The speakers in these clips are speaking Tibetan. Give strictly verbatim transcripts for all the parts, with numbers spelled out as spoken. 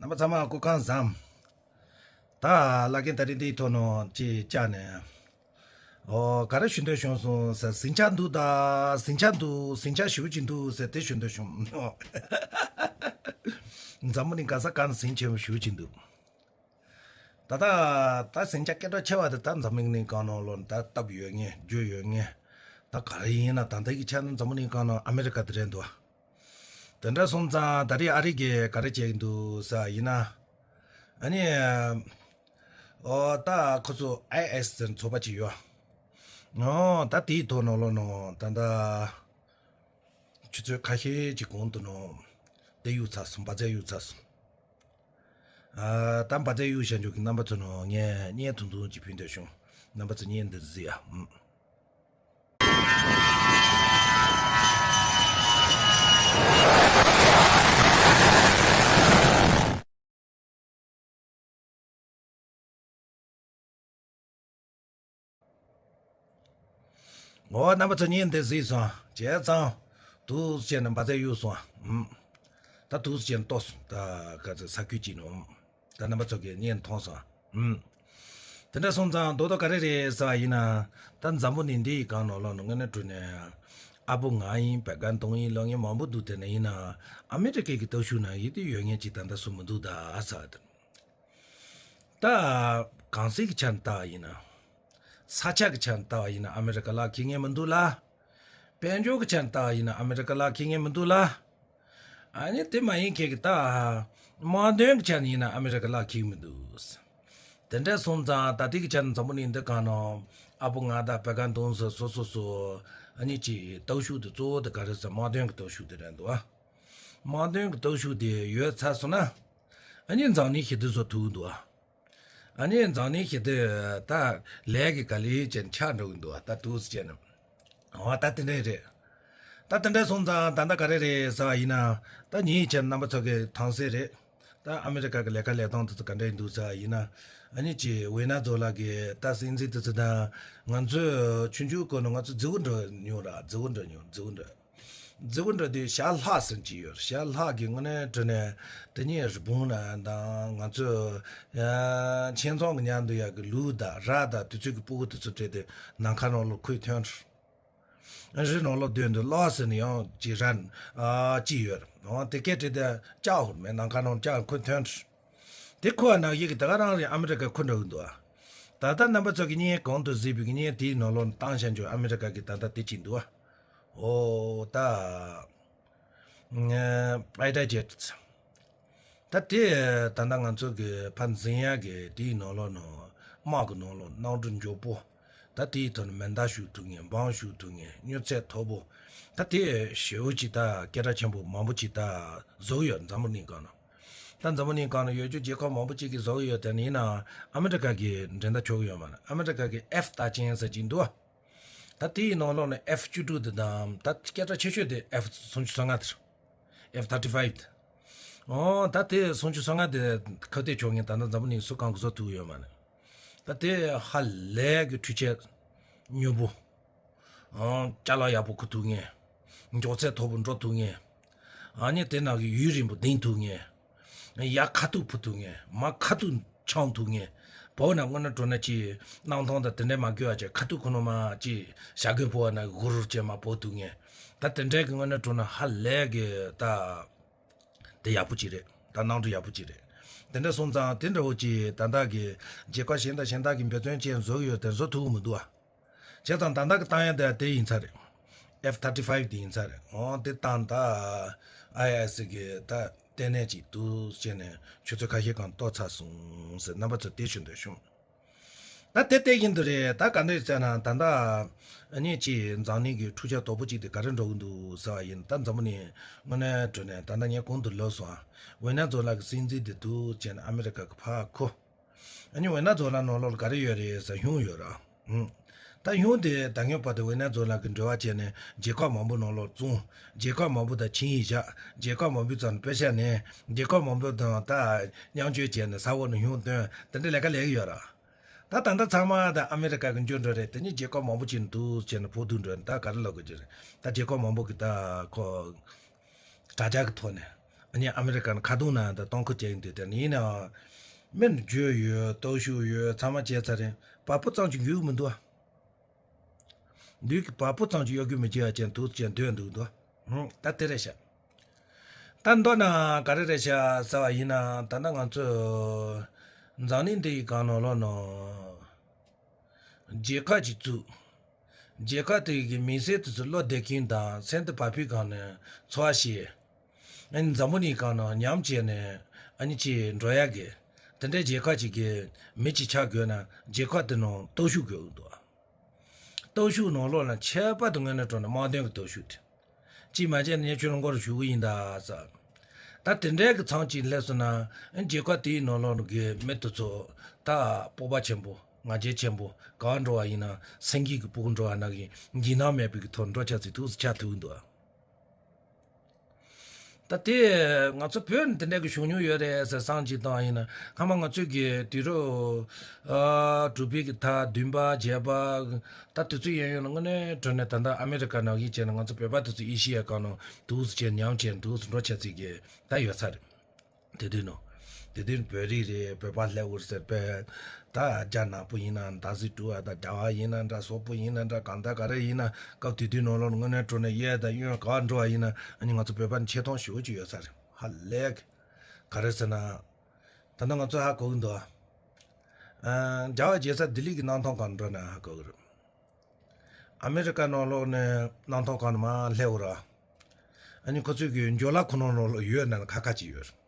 རྣམ་པ་ཚང་མ་སྐུ་ཁམས་བཟང་། ད་བླ་རྒན་ད་རིང་འདིའི་ཐོག་ནས་ཅིག་བཅར་ནས། ཨོ་ག་རེ་ཞུ་འདོད་བྱུང་སོང་ཟེར། ཟིང་ཆ་འདུག་ད། ཟིང་ཆ་འདུག་ཟིང་ཆ་ཞེ་པོ་ཅིག་འདུག་ཟེར་དེ་ཞུ་འདོད་བྱུང་། འཛམ་བུ་གླིང་ག་ས་ག་ན་ཟིང་ཆེན་པོ་ཞེ་པོ་ཅིག་འདུག་ད་ལྟ་ད་ཟིང་ཆ་སྐད་གྲགས་ཆེ་བ་དེ་ད་འཛམ་བུ་གླིང་སྒང་ནང་ལོགས་ནས་ད་སྟབས་ཡོད་མཁན་རྒྱུས་ཡོད་མཁན། ད་ག་རེ་ཡིན་ན་ད་ལྟ་གི་ཆ་ནས་འཛམ་བུ་གླིང་སྒང་ནང་ཨ་མེ་རི་ཀ་དེ་རེད་འདུག་དེ་འདྲ་སོང་ཙང་ད་རེས་ཨ་རི་གིས་ག་རེ་བྱེད་ཀྱི་འདུག་ཟེར་ཡིན་ན། ཨ་ནི། ཨོ་ད་ཁོ་ཚོ་ཨའི་ཨེས་ཟེར་ཚོགས་པ་ཅིག་ཡོད། ཨོ་ད་དེའི་ཐོག་ནང་ལོགས་ནང་ད་ལྟ་ཆུ་ཚོད་ཁ་ཤས་ཀྱི་གོང་དུ་ནང་དེ་གཡུག་ཚར་སོང་། འབར་རྫས་གཡུག་ཚར་སོང་། ཨ་ད་འབར་རྫས་གཡུག་བཞག་འཇོག་གི་རྣམ་པ་ཚོ་ནང་ངས་བརྙན་ཐུང་ཐུང་ཅིག་ཕུལ་འདོད་བྱུང་། རྣམ་པ་ཚོ་བརྙན་འདི་གཟིགས་ཨ། ཨུམ། འོ་རྣམ་པ་ཚོ་བརྙན་འདི་གཟིགས་སོང་། བྱས་ཙང་། འདུག་སེ་བྱས་ནས་འབར་རྫས་གཡུག་སོང་། ཨུམ། ད་འདུག་སེ་བྱས་ནས་གཏོར་སོང་། ད་ག་ཚོད་ས་ཁུལ་གཅིག་ནང་། ད་རྣམ་པ་ཚོ་གིས་བརྙན་མཐོང་སོང་། ཨུམ། དེ་འདྲ་སོང་ཙང་རྡོག་རྡོག་ག་རེ་རེད་ཟེར་བ་ཡིན་ན། ད་འཛམ་བུ་གླིང་འདིའི་སྒང་ནང་ལོགས་ནས་དངོས་གནས་དྲང་གནས་ཨ་པོ་ང་ཡིན། བེ་ག་ཏོང་ཡིན་ལབ་མཁན་མང་པོ་འདུག་དེ་ནས་ཡིན་ན་ཨ་མེ་རི་ཀའི་གི་སྟོབས་ཤུགས་ནང་ཡིན་དེ་ཡོད་མཁན་ཅིག་ད་ལྟ་སུ་མི་འདུག་ད་ཟེར་བ་དེ། ད་གང་ཟག་གི་ཆ་ནས་ལྟ་བ་ཡིན་ན། ས་ཆ་གི་ཆ་ནས་ལྟ་བ་ཡིན་ན་ཨ་མེ་རི་ཀ་ལ་ཁེ་ངེས་མི་འདུག་ལ། དཔལ་འབྱོར་གྱི་ཆ་ནས་ལྟ་བ་ཡིན་ན་ཨ་མེ་རི་ཀ་ལ་ཁེ་ངེས་མི་འདུག་ལ། ཨ་ནི་དེ་མ་ཡིན་མཁན་གྱི་ད། དམག་དོན་གྱི་ཆ་ནས་ཡིན་ན་ཨ་མེ་རི་ཀ་ལ་ཁེ་མི་འདུག་དེ་འདྲ་སོང་ཙང་ད་ལྟའི་གི་ཆ་ནས་འཛམ་བུ་གླིང་འདི་སྒང་ནང་ཨ་པོ་ང་དང་བེ་ག་ཏོང་སོ་སོ་སོ། ཨ་ནི་ཅིག་སྟོབས་ཤུགས་དེ་གཙོ་བོ་དེ་ག་རེ་ཟེར་དམག་དོན་གྱི་སྟོབས་ཤུགས་དེ་རེད་འདུག་ཨ། དམག་དོན་གྱི་སྟོབས་ཤུགས་དེ་ཡོད་ཚར་སོང་ན། ཨ་ནི་འཛམ་གླིང་ཞི་བདེ་བཟོ་ཐུབ་ཀྱི་འདུག་ཨ། ཨ་ནི་འཛམ་གླིང་ཞི་བདེ་ད་ལས་ཀྱི་ག་ལེ་ཅན་ཆགས་འགྲོ་གི་འདུག་ད་འདུག་སེ་བྱས་ནས། འོ་ད་དེ་འདྲ་རེད། ད་དེ་འདྲ་སོང་ཙང་ད་ལྟ་ག་རེ་རེད་ཟེར་བ་ཡིན་ན། ད་ཉིན་ཡིན་ཕྱིན་རྣམ་པ་ཚོ་གི་མཐོང་གསལ་རེད། ད་ཨ་མེ་རི་ཀ་གི་ལས་ཀ་ལས་སྟངས་དེ་ཚོ་ག་འདྲ་ཡིན་འདུག་ཟེར་བ་ཡིན་ན། ཨ་ནི་ཅིག་ཝེ་ན་ཛོ་ལ་གི་ད་སྲིད་འཛིན་དེ་ཚོ་དང་ང་ཚོས་ཆུང་ཆུང་སྐབས་ནས་ང་ཚོ་རྫི་བོ་འདྲ་མྱོང་ར། རྫི་བོ་འདྲ་མྱོང་། རྫི་བོ་འདྲ། རྫི་བོ་འདྲ་དེ་ཞྭ་ལྷག་ཟེར་གྱི་ཡོད། ཞྭ་ལྷག་གི་དངོས་གནས་དྲང་གནས་དེ་ཉིད་རི་བོང་ན་དང་ང་ཚོ་ཡ་ཆེ་ཚང་གི་མཉམ་དུ་ཡག་གི་ལུག་དང་ར་དང་དུས་ཚོད་ཀྱི་སྤུ་གུ་དེ་ཚོ་སྤྲད་དེ་ནམ་མཁའ་ནང་ལ་འཁོད་ཐོན། རི་ནང་ལ་སྡོད་འདུག་ལོག་ཟེར་ནས་ཡང་ཅི་ར་ཨ་ཅི་ཡོད། འོ་དེ་སྐད་སྤྲད་དེ་ལྕགས་ཧོར་མེད་ནམ་མཁའ་ནང་ལྕགས་འཁོད་ཐོན། དེ་ཁོ་ནང་བཞིན་གྱི་ད་ག་རང་རེད། ཨ་མི་རི་ཀ་ཁོ་འདྲ་གི་འདུག་ཨ། ད་ལྟ་རྣམ་པ་ཚོ་གི་བརྙན་གོང་དུ་གཟིགས་པའི་བརྙན་དེའི་ནང་ལོགས་ནས་བཏང་བཞག་འཇོག་ཨ་མི་རི་ཀ་གི་ད་ལྟ་དེ་གཅིག་འདུག་ཨ། ཨོ་ད། ཕའི་ཊར་ཇེཊ། ད་དེ་ད་ལྟ་ང་ཚོ་གི་ཕར་འཛིང་ཡག་གི་དེའི་ནང་ལོགས་ནང་དམག་གི་ནང་ལོགས་གནམ་གྲུ་མགྱོགས་པོ། ད་དེའི་ཐོག་ནས་མེ་མདའ་གཞུ་ཐུབ་མཁན། འབོམ་གཞུ་ཐུབ་མཁན། མྱུར་ཚད་མཐོ་པོ། ད་དེ་ཞེ་པོ་ཅིག་ད་སྐད་གྲགས་ཆེན་པོ་མང་པོ་ཅིག་ད་བཟོ་གི་ཡོད། འཛམ་བུ་གླིང་སྒང་ནང་། ད་འཛམ་བུ་གླིང་སྒང་ནང་ཡོད་རྒྱུ་རྒྱལ་ཁབ་མང་པོ་ཅིག་གིས་བཟོ་གི་ཡོད། དེ་ནི་ཡིན་ནའང་ཨ་མི་རི་ཀ་གིས་འགྲན་ཟླ་ཆོག་གི་ཡོད་མ་རེད། ཨ་མི་རི་ཀ་གི་ཨེཕ་རྟགས་ཅན་ཟེར་གྱི་འདུག་ད་དེའི་ནང་ལོགས་ནས་ཨེཕ་བཅུ་དྲུག་དེ་དང་ད་སྐད་གྲགས་ཆེ་ཤོས་དེ་ཨེཕ་སུམ་ཅུ་སོ་ལྔ་དེ་རེད། ཨེཕ་ཐར་ཊི་ཕའིབ་དེ། ཨོ་ད་དེ་སུམ་ཅུ་སོ་ལྔ་དེ་ཁ་གཏད་གཅོག་མཁན་ད་ལྟ་འཛམ་བུ་གླིང་སུ་གང་གིས་བཟོ་ཐུབ་ཡོད་མ་རེད། ད་དེ་ཧ་ལས་ཀྱི་འཕྲུལ་ཆས་མྱུར་པོ། ཨང་ཅ་ལག་ཡག་པོ་འཁུར་ཐུབ་མཁན། མགྱོགས་ཚད་མཐོ་པོ་འགྲོ་ཐུབ་མཁན། ཨ་ནི་དེ་ནང་གི་ཡུན་རིང་པོ་ལྡིང་ཐུབ་མཁན། ཡར་ཁ་ཐུག་འཕུར་ཐུབ་མཁན། མར་ཁ་ཐུག་འཕྱང་ཐུབ་མཁན། བོད་ནང་དངོས་གནས་དྲང་གནས་ཀྱི་གནམ་ཐང་དང་དེ་འདྲས་མ་དགོས་པ་བྱས་ཁ་ཐུག་ཁོ་ན་མར་ཅིག་བྱ་རྒོད་འཕུར་བ་ནང་གི་གུར་བྱས་མར་འཕུར་ཐུབ་མཁན། ད་དེ་འདྲས་ཀྱི་དངོས་གནས་དྲང་གནས་ཧ་ལས་ཀྱི་ད། དེ་ཡག་པོ་ཅིག་རེད། ད་གནམ་གྲུ་ཡག་པོ་ཅིག་རེད། དེ་འདྲ་སོང་ཙང་དེ་འདྲ་བོ་ཅིག་ད་ལྟ་གི་རྒྱལ་ཁབ་གཞན་དང་གཞན་དག་གིས་འབད་བརྩོན་བྱས་བཟོ་གི་ཡོད་དེ་བཟོ་ཐུབ་ཀྱི་མི་འདུག་ཨ། བྱས་ཙང་ད་ལྟ་གི་བཏང་ཡག་དེ་དེ་ཡིན་ཚར་རེད། ཨེཕ་ཐར་ཊི་ཕའིབ་དེ་ཡིན་ཚར་རེད། འོ་དེ་བཏང་ད་ཨའི་ཨེ་སི་གི་ད་ལྟེ་གནས་ཅིག་འདུག་བྱས་ནས་ཆུ་ཚོད་ཁ་ཤས་གང་གཏོར་ཚར་སོང་ཟེར་རྣམ་པ་ཚོ་དེ་ཞུ་འདོད་བྱུང་། ད་དེ་ལྟས་ཀྱིན་དུ་རེད། ད་ག་འདྲ་ཟེར་ན་ད་ལྟ་ཨ་ནི་ཅིག་འཛམ་གླིང་གི་འཕྲུལ་ཆས་དོག་པོ་ཅིག་དེ་ག་རེ་འགྲོ་གི་འདུག་ཟེར་བ་ཡིན། ད་འཛམ་བུ་གླིང་དངོས་གནས་དྲང་གནས་ད་ལྟ་ངས་གོང་དུ་ལབ་སོང་ཨ། ཝེ་ན་ཛོ་ལ་གི་སྲིད་འཛིན་དེ་འདུག་བྱས་ནས་ཨ་མི་རི་ཀ་གི་ཕར་འཁོར། ཨ་ནི་ཝེ་ན་ཛོ་ལ་ནང་ལོགས་ལ་ག་རེ་ཡོད་རེད་ཟེར་གཞུང་ཡོད་ར། ཧུམ། ད་གཞུང་དེ་ད་སྔོན་བར་དུ་ཝེ་ན་ཛོ་ལ་གི་འབྲེལ་བ་བྱས་ནས་རྒྱལ་ཁབ་མང་པོ་ནང་ལོགས་བཙོང་། རྒྱལ་ཁབ་མང་པོ་དང་ཆིངས་ཡིག་བཞག་རྒྱལ་ཁབ་མང་པོའི་རྩ་ནས་པེ་ཤ་ལེན། རྒྱལ་ཁབ་མང་པོ་དང་ད་མཉམ་སྤྱོད་བྱས་ནས་ས་འོག་ནས་གཞུང་བཏོན། དེ་འདྲ་ལས་ཀ་ལས་ཀྱི་ཡོད་ར། ད་ད་ལྟ་ཚང་མ་ད་ཨ་མི་རི་ཀ་གི་འགྱུར་འགྲོ་རེད། དེ་ནི་རྒྱལ་ཁབ་མང་པོ་ཅིག་འདུག་བྱས་ནས་བོད་དུ་འགྲོ་ནས་ད་ག་རེ་ལབ་དགོས་ཀྱི་རེད། ད་རྒྱལ་ཁབ་མང་པོ་གི་ད་ཁོ་དྲ་རྒྱ་གི་ཐོག་ནས་ ཨ་ནི་ཨ་མི་རི་ཀ་ནས་ཁ་རྡུང་ན་ད་གཏོང་ཁུལ་བྱས་ཡིན་དུས་དེ་ནི་ཡིན་ནའང་། མི་རྒྱུ་ཡོད། སྟོབས་ཤུགས་ཡོད། ཚང་མ་བྱས་ཚར་རེད། བ་སྤུ་ཙམ་ཅིག་འགུལ་མི་འདུག་ཨ། ལུས་ཀྱི་བ་སྤུ་ཙམ་ཅིག་གཡོ་སྒྱུ་མི་བྱེད་ཡ་ཅན་དུག་ཅན་སྡོད་འདུག་འདུག་ཨ། ད་དེ་རེད་ཤག་ད་མདོར་ན་ག་རེ་རེད་ཤག་ཟེར་བ་ཡིན་ན། ད་ལྟ་ང་ཚོ་འཛམ་གླིང་འདི་ཡི་སྒང་ནང་ལོགས་ནང་རྒྱལ་ཁབ་ཅིག་བཙུགས། རྒྱལ་ཁབ་དེ་གི་མི་སེར་དེ་ཚོ་བློ་བདེ་མཁན་དང་སེམས་དེ་བག་ཕེབས་སྒང་ནས་འཚོ་བ་བྱེད། ཨ་ནི་འཛམ་བུ་གླིང་སྒང་ནང་ཉམས་བྱས་ནས་ཨ་ནི་ཅིག་འགྲོ་ཡག་གི་དེ་འདྲའི་རྒྱལ་ཁབ་ཅིག་གི་མི་ཅིག་ཆགས་དགོས་ན་རྒྱལ་ཁབ་དེ་ནང་སྟོབས་ཤུགས་དགོས་ཀྱི་འདུག་སྟོབས་ཤུགས་ནང་ལོགས་ལ་ཁྱད་པར་དུ་དངོས་གནས་དྲང་གནས་དམག་དོན་གྱི་སྟོབས་ཤུགས་དེ། གཅིག་མ་བྱས་ན་ངས་ཁྱོད་ལ་མགོ་རུ་གཞུ་གི་ཡིན་ད་ཟེར། ད་དེ་འདྲའི་གི་མཚམས་ཅིག་སླེབས་སོང་ན། རྒྱལ་ཁབ་དེའི་ནང་ལོགས་ཀྱི་མི་དེ་ཚོ་ད་སྤོབས་པ་ཆེན་པོ་ང་རྒྱལ་ཆེན་པོ་ག་བ་འགྲོ་བ་ཡིན་ན་སེང་གེ་གི་སྤུ་གུ་འགྲོ་བ་ནང་བཞིན་འཇིགས་སྣང་མེད་པའི་གི་ཐོག་འགྲོ་ཆ་ཚིག་ཐུགས་སུ་ཆགས་ཐུབ་འདུག་ད་དེ་ང་ཚོ་བོད་ནས་དེ་འདྲ་གི་བྱུང་མྱོང་ཡོད་རེད་ཟེར་བསམ་གྱི་བཏང་ཡིན་ན། སྔ་མ་ང་ཚོས་གི་དུས་རབས་ཨ་དྲུག་པའི་གི་ད་བདུན་པ་བརྒྱད་པ་ད་དུས་ཚོད་ཡན་ཡོད་ན་དངོས་གནས་དྲང་གནས་ད་ལྟ་ཨ་མེ་རི་ཀ་ནང་བཞིན་བྱས་ན་ང་ཚོ་བོད་པ་དེ་ཚོ་ཨེ་ཤི་ཡའི་སྒང་ནང་འདུག་སེ་བྱས་ཉམས་བྱས་འདུག་སེ་འགྲོ་ཆ་ཚིག་གི་ད་ཡོད་ས་རེད། དེ་དུས་ནོ། དེ་དུས་བོད་རིགས་རེད། བོད་པ་སླེབས་ཡོད་ཟེར་པས། ད་རྒྱ་ནག་པོ་ཡིན་ན་ད་གཟིག་འགྲོ་བ། ད་རྒྱ་བ་ཡིན་ན་འདྲ། སོག་པོ་ཡིན་ན་འདྲ། གང་ལྟར་ག་རེ་ཡིན་ན་སྐབས་དེ་དུས་ནང་ལོགས་དངོས་གནས་དྲང་གནས་གཡས་དང་གཡོན་ག་བ་འགྲོ་བ་ཡིན་ན་ཨ་ནི་ང་ཚོ་བོད་པ་ནི་ཆེ་མཐོང་ཞེ་པོ་ཅིག་ཡོད་ས་རེད། ཧ་ལས་ག་རེ་ཟེར་ན། ད་ལྟ་ང་ཚོ་ཧ་གོ་གི་འདུག་ཨ། རྒྱ་བ་རྒྱལ་ས་ལྡི་ལི་གི་གནམ་ཐང་སྒང་འགྲོ་ན་ཧ་གོ་གི་རེད། ཨ་མེ་རི་ཀ་ནང་ལོགས་ནས་གནམ་ཐང་སྒང་ནས་མར་སླེབས་ཡོད་ར། ཨ་ནི་ཁོ་ཚོས་གི་འཇོ་ལ་ཁོ་ནང་ལོགས་ལ་ཡོད་ན་ཁ་ཁ་ཅིག་ཡོད་རེད།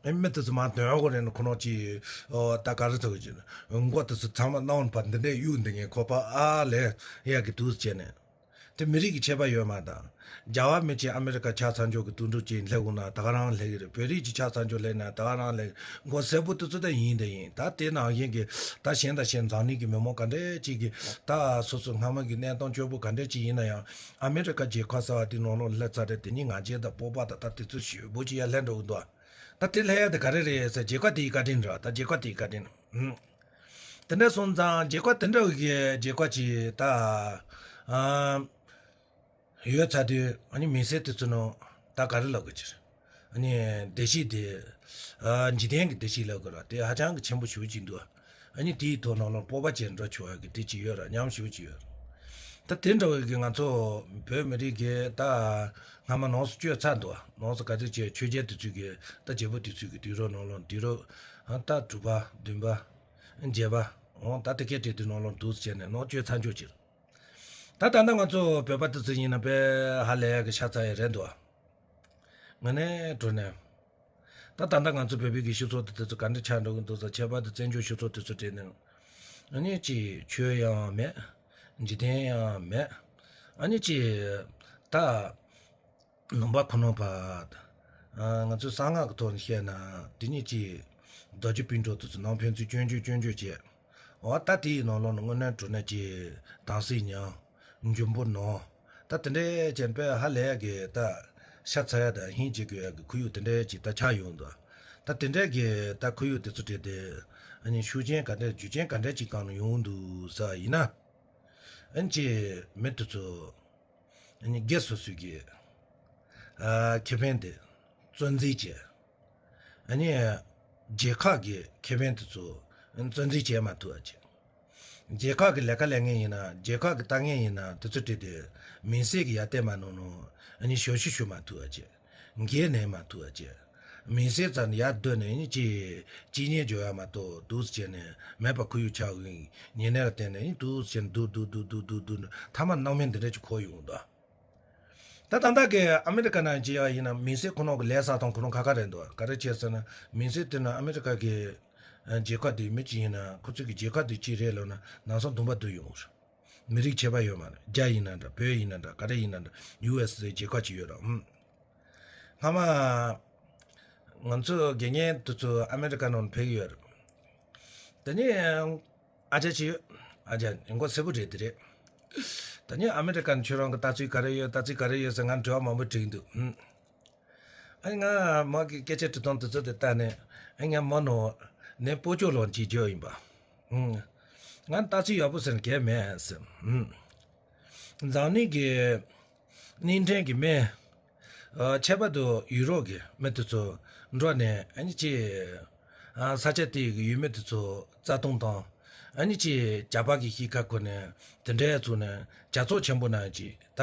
ཨ་ནི་མི་དེ་ཚོ་མར་དོན་ཧ་གོ་རེད་ན་ཁོ་ནང་ཅིག་ཨོ་ད་ག་རེ་ཚོ་གི་ཅིག་མགོ་དེ་ཚོ་ཚང་མ་གནམ་བར་འདི་འདྲས་གཡུག་འདི་ངས་ཁོ་པ་ཨ་ལས་ཡ་གི་དུས་བྱས་ནས། དེ་མི་རིགས་ཀྱི་ཁྱད་པར་ཡོད་མ་ད། རྒྱ་བ་མི་གཅིག་ཨ་མེ་རི་ཀ་ཆ་ཚང་ཕྱོགས་ཀྱི་དུད་འགྲོ་གཅིག་སླེབས་འོང་ན་ད་ག་རང་སླེབས་ཀྱི་རེད། བོད་རིགས་ཀྱི་ཆ་ཚང་ཕྱོགས་སླེབས་ན་ད་ག་རང་སླེབས། མགོ་སེར་པོ་དེ་ཚོ་ད་ཡིན་དེ་ཡིན། ད་དེ་ནང་བཞིན་གྱི་ད་གཞན་དང་གཞན་འཛམ་གླིང་གི་མི་མང་ག་འདྲས་ཅིག་གི་ད་སོ་སོ་སྔ་མ་གི་གནས་སྟངས་སྐྱོ་པོ་ག་འདྲས་ཅིག་ཡིན་ན་ཡང་ཨ་མེ་རི་ཀ་རྒྱལ་ཁབ་ཟེར་བ་དེ་ནང་ལོགས་སླེབས་ཚར་རེད། དེ་ནི་ང་རྒྱལ་དང་སྤོབས་པ་དང་ད་དེ་ཚོ་ཞེ་པོ་ཅིག་ཡར་སླེབས་འགྲོ་གི་འདུག་ད་དེ་སླེབས་ཡ་དེ་ག་རེ་རེད་ཟེར་རྒྱལ་ཁབ་དེའི་བཀའ་དྲིན་རེད། ད་རྒྱལ་ཁབ་དེའི་བཀའ་དྲིན། ཧུམ། དེ་འདྲ་སོང་ཙང་རྒྱལ་ཁབ་དེ་འདྲ་བའི་རྒྱལ་ཁབ་ཅིག་ད་ཨ་ཡོད་ཚར་དུས་ཨ་ནི་མི་སེར་དེ་ཚོ་ནང་ད་ག་རེ་ལབ་དགོས་ཀྱི་རེད། ཨ་ནི་བདེ་སྐྱིད་དེ་ཨ་འཇིག་རྟེན་གྱི་བདེ་སྐྱིད་ལབ་དགོས་ར། དེ་ཧ་ཅང་གི་ཆེན་པོ་ཞེ་པོ་ཅིག་འདུག་ཨ་ནི་དེའི་ཐོག་ནང་ལ་སྤོབས་པ་ཅན་འགྲོ་ཆོག་ཡ་གི་དེ་ཅིག་ཡོད་ར། ཉམས་ཞེ་པོ་ཅིག་ཡོད་ར། ད་དེ་འདྲ་བའི་གི་ང་ཚོ་བོད་མི་རིགས་ཀྱི་ད་སྔ་མ་ནང་སོ་བཅོས་ཚར་འདུག་ནང་སོ་ག་ཚོད་བྱས་ཆོས་རྒྱལ་དེ་ཚོས་གི་ད་རྒྱལ་པོ་དེ་ཚོས་གི་དུས་རབས་ནང་ལ་དུས་རབས་ཨ་ད་དྲུག་པ་བདུན་པ་བརྒྱད་པ་འོང་ད་དེ་སྐད་བྲིས་དུས་ནང་ལ་འདུག་སེ་བྱས་ནས་ནང་བཅོས་ཚར་འཇོག་ཅིག་ད་ད་ལྟ་ང་ཚོ་བོད་པ་དེ་ཚོ་ཡིན་ན་དཔེ་ཧ་ལས་ཡ་གི་ཤ་ཚ་ཡ་རེད་འདུག་ངས་ནས་དྲོ་ནས། ད་ད་ལྟ་ང་ཚོ་བོད་པའི་གི་སྤྱི་ཚོགས་དེ་དེ་ཚོ་ག་འདྲ་ཆགས་འགྲོ་གི་འདུག་ཟེར། ཁྱད་པར་དུ་བཙན་བྱོལ་སྤྱི་ཚོགས་དེ་ཚོ་དྲན་ནས། ཨ་ནི་ཅིག་ཆོས་ཡང་མེད། འཇིག་རྟེན་ཡང་མེད། ཨ་ནི་ཅིག་ད་ནང་པ་ཁོ་ནང་པ། ཨ་ང་ཚོས་གསང་སྔགས་ཀྱི་ཐོག་ནས་བཤད་ན་དེ་ཉིད་ཀྱི་རྡོ་རྗེ་སྤུན་གྲོགས་དེ་ཚོ་ནང་ཕན་ཚུན་སྐྱོན་བརྗོད་སྐྱོན་བརྗོད་བྱས། འོ་ད་དེའི་ནང་ལོགས་ནས་དངོས་གནས་དྲང་གནས་ཀྱི་དྭངས་གསལ་མྱང་། འཇོན་པོ་ནོར། ད་དེ་འདྲའི་ཅན་པས་ཧ་ལས་ཡ་གི་ད་ཤ་ཚ་ཡ་དང་ཧིང་བྱེད་དགོས་ཡ་གི་ཁོར་ཡུག་དེ་འདྲའི་ཅིག་ད་ཆགས་ཡོང་འདུག་ད་དེ་འདྲའི་གི་ད་ཁོར་ཡུག་དེ་ཚོ་བྲིས་ཏེ་ཨ་ནི་ཤུགས་རྐྱེན་ག་འདྲ་རྒྱུ་རྐྱེན་ག་འདྲ་ཅིག་སྒང་ནས་ཡོང་འདུག་ཟེར་བ་ཡིན་ན། ཨ་ནི་ཅིག་མི་དེ་ཚོ་ཨ་ནི་སྒེར་སོ་སོའི་གི་ཨ་ཁེ་ཕན་དེ་བཙོན་འཛུལ་བྱས། ཨ་ནི་རྒྱལ་ཁབ་ཀྱི་ཁེ་ཕན་དེ་ཚོ་བཙོན་འཛུལ་བྱས་མ་ཐུབ་པ་བྱས། རྒྱལ་ཁབ་ཀྱི་ལས་ཀ་ལས་མཁན་ཡིན་ན་རྒྱལ་ཁབ་ཀྱི་ལྟ་མཁན་ཡིན་ན་དེ་ཚོ་བྲིས་ཏེ་མི་སེར་གྱི་ཡར་བལྟས་མ་གནང་ནོ། ཨ་ནི་ཞབས་ཞུ་ཞུ་མ་ཐུབ་པ་བྱས། འགན་ལེན་མ་ཐུབ་པ་བྱས། མི་སེར་ཚོ་ནི་ཡར་སྡོད་ནས་ཨ་ནི་ཅི་ཅི་ཉེས་འཇོག་ཡ་མ་གཏོགས་འདུག་སེ་བྱས་ནས་མེད་པ་ཁོར་ཡུག་ཆགས་ཡོང་ཉེ་གནས་ལ་བརྟེན་ནས་ཨ་ནི་འདུག་སེ་བྱས་ནས་སྡུག་སྡུག་སྡུག་སྡུག་སྡུག་སྡུག་མཐའ་མ་སྣང་མེད་འདི་འདྲ་ཅིག་འཁོར་ཡོང་འདུག་ད་ད་ལྟ་གི་ཨ་མེ་རི་ཀ་ནང་བྱས་པ་ཡིན་ན་མི་སེར་ཁོ་ནང་གི་ལས་བསགས་སྟངས་ཁོ་ནང་ཁ་ཁ་རེད་འདུག་ག་རེ་བྱས་ཟེར་ན་མི་སེར་དེ་ནི་ཨ་མེ་རི་ཀ་གི་རྒྱལ་ཁབ་དེའི་མི་གཅིག་ཡིན་ན་ཁོ་ཚོ་གི་རྒྱལ་ཁབ་དེ་གཅིག་རེད་ལབ་ན་ལམ་སང་དུམ་པ་བསྡུ་ཡོང་གི་རེད། མི་རིགས་ཁྱད་པར་ཡོད་མ་རེད། རྒྱ་ཡིན་ན་འདྲ་བོད་ཡིན་ན་འདྲ་ག་རེ་ཡིན་ན་འདྲ་ཡུ་ཨེས་ཟེར་རྒྱལ་ཁབ་ཅིག་ཡོད་རེད། ཧུམ། སྔ་མ་ང་ཚོ་དགེ་རྒན་དེ་ཚོ་ཨ་མེ་རི་ཀ་ནང་ཕེབས་ཀྱི་ཡོད་རེད། དེ་ནས་ཨ་ཅག་ཅིག་ཡོད། ཨ་ཅག་མགོ་སེར་པོ་རེད་དེ་རེད། ད་ནི་ཨ་མེ་རི་ཀ་ནས་ཁྱོད་རང་གི་ལྟ་ཚུལ་ག་རེ་ཡོད་ལྟ་ཚུལ་ག་རེ་ཡོད་ཟེར་ང་དྲི་བ་མང་པོ་དྲིས་འདུག་ཨ་ནི་ང་མ་གི་སྐད་ཆ་དྲི་སྟངས་དེ་ཚོ་དེ་ལྟ་ནས་ཨ་ནི་ང་མ་ནོ་ནས་སྤོ་ཅོག་ལོང་གཅིག་བརྗོད་ཡིན་པ། ང་ལྟ་ཚུལ་ཡག་པོ་ཟེར་ན་གལ་མེད་ཟེར། འཛམ་གླིང་གི་གླིང་ཕྲན་གྱི་མི་ ཨ། ཁྱད་པར་དུ་ཡུ་རོབ་ཀྱི་མི་དེ་ཚོ་འགྲོ་ནས་ཨ་ནི་ཅི། ཨ། ས་ཆ་དེ་གི་ཡུལ་མི་དེ་ཚོ་རྩ་སྟོང་དང་། ཨ་ནི་ཅི་ཇག་པ་གི་གཤིས་ཀ་ཁུར་ནས་དེ་འདྲའི་ཚོ་ནས་ཇག་ཚོགས་ཆེན་པོ་ནང་ཅི་ད།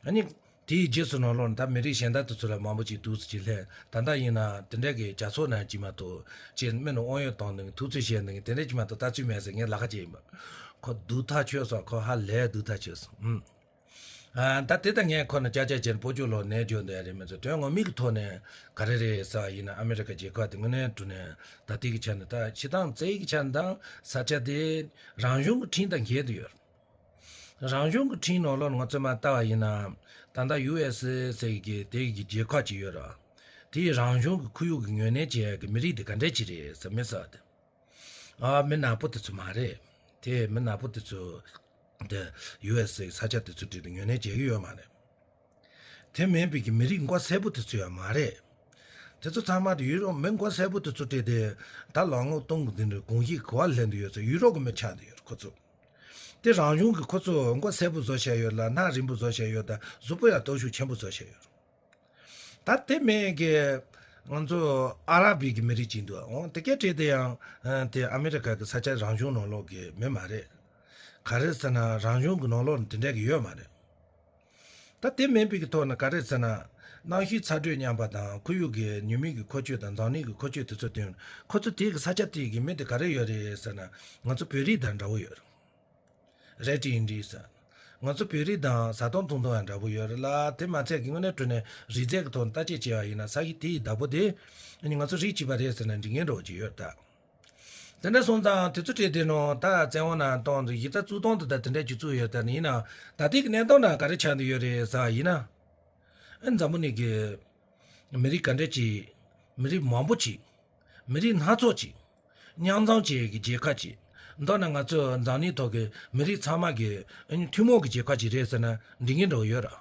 ཨ་ནི་དེའི་རྗེས་སུ་ནང་ལོགས་ད་མི་རིགས་གཞན་དག་དེ་ཚོ་ལ་མང་པོ་ཅིག་འདུག་སེ་ཅིག་སླེབས། ད་ལྟ་ཡིན་ན་དེ་འདྲ་གི་ཇག་ཚོགས་ནང་ཅི་མ་གཏོགས་ཅི་མི་ནི་དབང་ཡོད་གཏོང་འདུག་ཐུགས་རྗེ་ཆེ་འདུག་དེ་འདྲ་ཅི་མ་གཏོགས་ལྟ་ཚུལ་མེད་ཟེར། ངས་ལ་ཁ་ཅིག་ཡིན་པ། ཁོ་སྡུག་ཐག་ཆོད་སོང་། ཁོ་ཧ་ལས་སྡུག་ཐག་ཆོད་སོང་། ཨུམ། ཨ། ད་དེ་ལྟར་ངས་ཁོ་ན་ཅག་ཅག་བྱས་ནས་སྤོ་ཅོག་ལོག་ནས་འཇོག་འདོད་ཡ་རེད་མ་གཏོགས། དོན་ངོ་མའི་གི་ཐོག་ནས་ག་རེ་རེད་ཟེར་བ་ཡིན་ན། ཨ་མེ་རི་ཁ་རྒྱལ་ཁབ་དེ་དངོས་གནས་དྲང་གནས་ད་ལྟའི་གི་ཆ་ནས། ད་སྤྱིར་བཏང་རྩ་བའི་གི་ཆ་ནས་ད་ས་ཆ་དེ་རང་གཞུང་གི་ཁྲིམས་དང་འགལ་དུ་ཡོད། རང་གཞུང་གི་ཁྲིམས་ནང་ལོགས་ང་ཚོས་མར་བལྟ་བ་ཡིན་ན། ད་ལྟ་ཡུ་ཨེས་ཟེར་གི་དེ་གི་རྒྱལ་ཁབ་ཅིག་ཡོད་ར། དེའི་རང་གཞུང་གི་ཁོར་ཡུག་གི་ངོས་ལེན་བྱེད་ཡ་གི་མི་རིགས་དེ་ག་འདྲས་ཅིག་རེད་ཟེར། མི་ཟེར་བ་དེ། ཨ། མི་ནག་པོ་དེ་ཚོ་མ་རེད། དེ་མི་ནག་པོ་དེ་ཚོ་དེ་ཡུ་ཨེས་ཨེ་ས་ཆ་དེ་ཚོ་དེ་ངོས་ལེན་བྱེད་ཀྱི་ཡོད་མ་རེད། དེ་མིན་པའི་གི་མི་རིགས་མགོ་སེར་པོ་དེ་ཚོ་ཡང་མ་རེད། དེ་ཚོ་ཚང་མ་དེ་ཡུ་རོབ་མི་མགོ་སེར་པོ་དེ་ཚོ་དེ་དེ་ད་ལོ་ངོ་སྟོང་གི་འདི་འདྲའི་གོམས་གཤིས་ག་པར་ལེན་དུ་ཡོད་ཚེ། ཡུ་རོབ་གི་མི་ཆགས་དུ་ཡོད་ཁོ་ཚོ། དེ་རང་གཞུང་གི་ཁོ་ཚོ་མགོ་སེར་པོ་བཟོ་བྱས་ཡོད་ལ། སྣ་རིང་པོ་བཟོ་བྱས་ཡོད། ད་གཟུགས་པོ་ཡང་སྟོབས་ཤུགས་ཆེན་པོ་བཟོ་བྱས་ཡོད། ད་དེ་མིན་གི་ང་ཚོ་ཨ་ར་བི་གི་མི་རིགས་ཅིག་འདུག། འོ་དེ་སྐད་བྲིས་དེ་ཡང་དེ་ཨ་མེ་རི་ཁ་གི་ས་ཆ་རང་གཞུང་ནང་ལོགས་གི་མི་མ་རེད། ག་རེ་ཟེར་ན་རང་གཞུང་གི་ནང་ལོགས་ནས་དེ་འདྲ་གི་ཡོད་མ་རེད། ད་དེ་མིན་པའི་གི་ཐོག་ནས་ག་རེ་ཟེར་ན། གནམ་གཤིས་ཚ་དྲོད་མཉམ་པ་དང་། ཁོར་ཡུག་གི་ཉི་མའི་གི་འཁོར་སྐྱོད་དང་། འཛམ་གླིང་གི་འཁོར་སྐྱོད་དེ་ཚོ་དེ། ཁོ་ཚོ་དེ་གི་ས་ཆ་དེ་གི་མི་དེ་ག་རེ་ཡོད་རེད་ཟེར་ན། ང་ཚོ་བོད་རིགས་དང་འདྲ་བོ་ཡོད་རེད། རེད་དྲི་ཡིན་དྲི་ཟེར། ང་ཚོ་བོད་རིགས་དང་བཟའ་བཏུང་འཐུང་སྟངས་ཡང་འདྲ་པོ་ཡོད་རེད་ལ། དེ་མ་ཚད་ཀྱི་དངོས་གནས་དྲང་གནས་རིགས་རྫས་ཀྱི་ཐོག་ནས་བརྟག་དཔྱད་བྱས་པ་ཡིན་ན། ས་གཞི་དེ་ཡི་བདག་པོ་དེ་ཨ་ནི་ང་ཚོ་རིགས་གཅིག་པ་རེད་ཟེར་ན་འགྲིག་མཁན་འདྲ་པོ་ཅིག་ཡོད་ད། དེ་འདྲ་སོང་ཙང་དེ་ཚོ་བྲིས་དེ་ནང་ད་བཙན་དབང་ནང་བཏང་དུས་གཞི་རྩ་བཙུགས་སྟངས་དེ་ད་དེ་འདྲ་ཅིག་བཙུགས་ཡོད། ད་ནི་ཡིན་ན་ད་ལྟའི་གི་གནས་སྟངས་ནང་ག་རེ་ཆགས་འདུག་ཡོད་རེད་ཟེར་བ་ཡིན་ན། ཨ། འཛམ་བུ་གླིང་གི་མི་རིགས་ག་འདྲ་ཅིག་མི་རིགས་མང་པོ་ཅིག་མི་རིགས་སྣ་ཚོགས་ཅིག་མཉམ་འཛོམས་བྱེད་ཀྱི་རྒྱལ་ཁབ་ཅིག་མདོར་ན་ང་ཚོ་འཛམ་གླིང་ཐོག་གི་མི་རིགས་ཚང་མ་གི་ཨ་ནི་ཐུན་མོང་གི་རྒྱལ་ཁབ་ཅིག་རེད་ཟེར་ན་འགྲིག་མཁན་འདྲ་པོ་ཡོད་ར།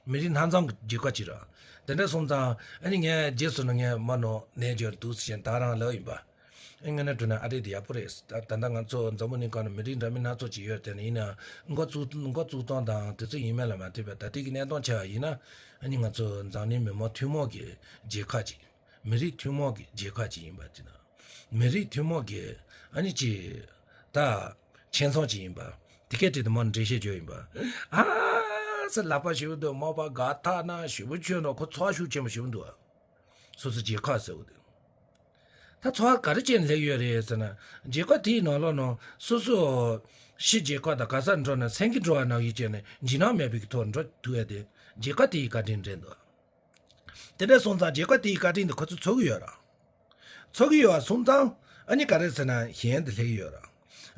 མི་རིགས་སྣ་འཛོམས་ཀྱི་རྒྱལ་ཁབ་ཅིག་ར། དེ་འདྲ་སོང་ཙང་ཨ་ནི་ངས་རྗེས་སུ་ནི་ངས་མ་ནོར་ནས་འབྱོར་འདུག་ཟེར་བཞིན་ད་རང་ལབ་ཡིན་པ། ཨ། དངོས་གནས་དྲང་གནས་ཨ་རི་དེ་ཡག་པོ་རེད། ད་ད་ལྟ་ང་ཚོ་འཛམ་བུ་གླིང་སྒང་ནས་མི་རིགས་འདྲ་མིན་སྣ་ཚོགས་ཅིག་ཡོད་དེ། ནི་ཡིན་ན་འགོ་བཙུགས་འགོ་བཙུགས་སྟངས་དང་དེ་ཚོ་ཡིན་མིན་ལ་མ་ལྟོས་པར་ད་ལྟའི་གི་གནས་སྟངས་ཆ་ཡིན་ན། ཨ་ནི་ང་ཚོ་འཛམ་གླིང་མི་མང་ཐུན་མོང་གི་རྒྱལ་ཁབ་ཅིག་མི་རིགས་ཐུན་མོང་གི་རྒྱལ་ཁབ་ཅིག་ཡིན་པ་དེ་ན། མི་རིགས་ཐུན་མོང་གི་ཨ་ནི་ཅིག་ད་ཁྱིམ་ཚང་ཅིག་ཡིན་པ། དེ་སྐད་དེ་དུ་མ་འགྲེལ་བཤད་བརྗོད་ཡིན་པ། ཨ་ཟེར་ལབ་པ་ཞེ་པོ་འདུག་མོ་པ་དགའ་ཐག་ན་ཞེ་པོ་ཁྱོད་ནོ་ཁོ་ཚོར་བ་ཤུགས་ཆེན་པོ་ཞེ་པོ་འདུག་སོ་སོ་རྒྱལ་ཁབ་ཟེར་བ་དེ། ད་ཚོར་བ་ག་རེ་བྱས་ནས་སླེབས་ཡོད་རེད་ཟེར་ན། རྒྱལ་ཁབ་དེའི་ནང་ལོགས་ནང་སོ་སོ་ཕྱི་རྒྱལ་ཁབ་དང་ག་སར་འགྲོ་ན་སེང་གེ་འགྲོ་བ་ནང་བཞིན་བྱས་ནས་འཇིགས་སྣང་མེད་པའི་གི་ཐོག་འགྲོ་ཐུབ་ཡ་དེ་རྒྱལ་ཁབ་དེའི་བཀའ་དྲིན་རེད་འདུག་དེ་འདྲ་སོང་ཙང་རྒྱལ་ཁབ་དེའི་བཀའ་དྲིན་དེ་ཁོ་ཚོས་ཚོར་གི་ཡོད་ར། ཚོར་གི་ཡོད་པ་སོང་ཙང་ཨ་ནི་ག་རེ་ཟེར་ན་ཞེན་དུ་སླེབས་ཀྱི་ཡོད་ར།